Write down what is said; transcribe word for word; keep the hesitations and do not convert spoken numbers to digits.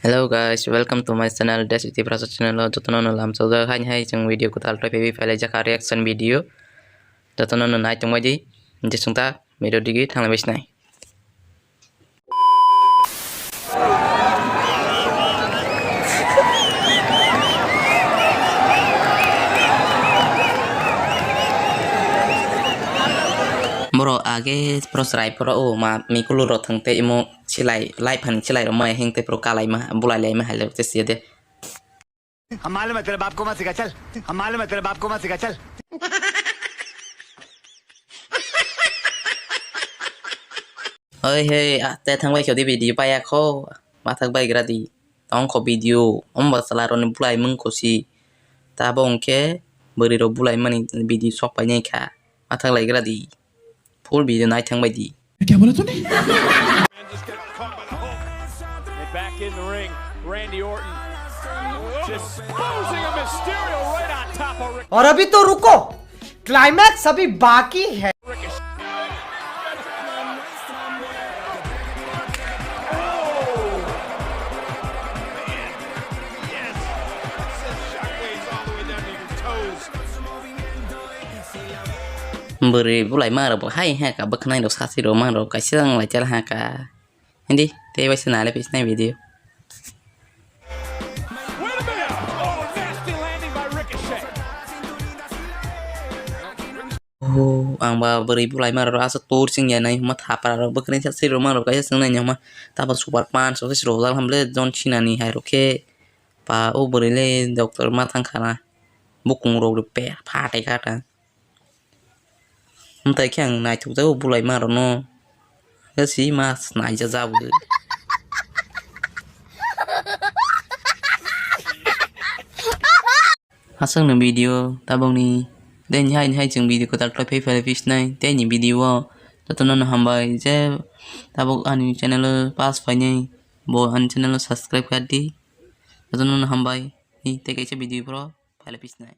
Hello guys, welcome to my channel, Dash Iti Prasa channel o jotono no lamchojak. Haini hai chwng video kwtal twi phaiwi phailaijak kha reaction video. Jotono no nai tongbai di, je chwng ta video digi thanglaibai sinai. Borok age pro chwrai pro o ma mikulu rok thwng tei imo silai lai phani silai rok maya hing tei pro kalai ma bulai lai ma hai lok tei siya de. हम मालूम है तेरे बाप को मत सिखा चल। हम मालूम है तेरे बाप को मत सिखा चल। Oi hei, ah, te thangbai khe di video paya kho, mathak bai gra di. Tong kho video, om ba sala roni bulai mung kho si. Ta bo hwnkhe bwrwi rok bulai mani video sok pai nai kha. Mathak lai gra di. Full video nai thangbai di. क्या बोला तूने? Back in the ring, Randy Orton disposing of Mysterio right on top of Rick. और अभी तो रुको, क्लाइमैक्स अभी बाकी है। Bwrwi bulai ma rok bo hai ha ka bwkhnai rok sasi rok ma rok kaisa wng lai chal ha ka. Hindi tei bai se nale pis nai video. Oh, ang ba bwrwi bulai ma rok asa tor sing ya nai ma thapra rok bwkhnai sasi rok ma rok kaisa sing nai ma ta ba super punch rok se rok jal ham le John Cena ni hai rok khe pa o bwrwi le doctor ma thang khana bukung rok rw pe phatai kha ta. Mwtai khe ang naithok jago bulai ma rokno. Hwnkhe si ma snai ja jabo. Aswkno video tabokni tei hai hai chwng video kwtal khlai phai phai phisnai tei ni video o jotono no hambai je tabok ani channel o pass phainai bo ani channel o subscribe kha di jotono no hambai tei kaisa video phoro phai phisnai.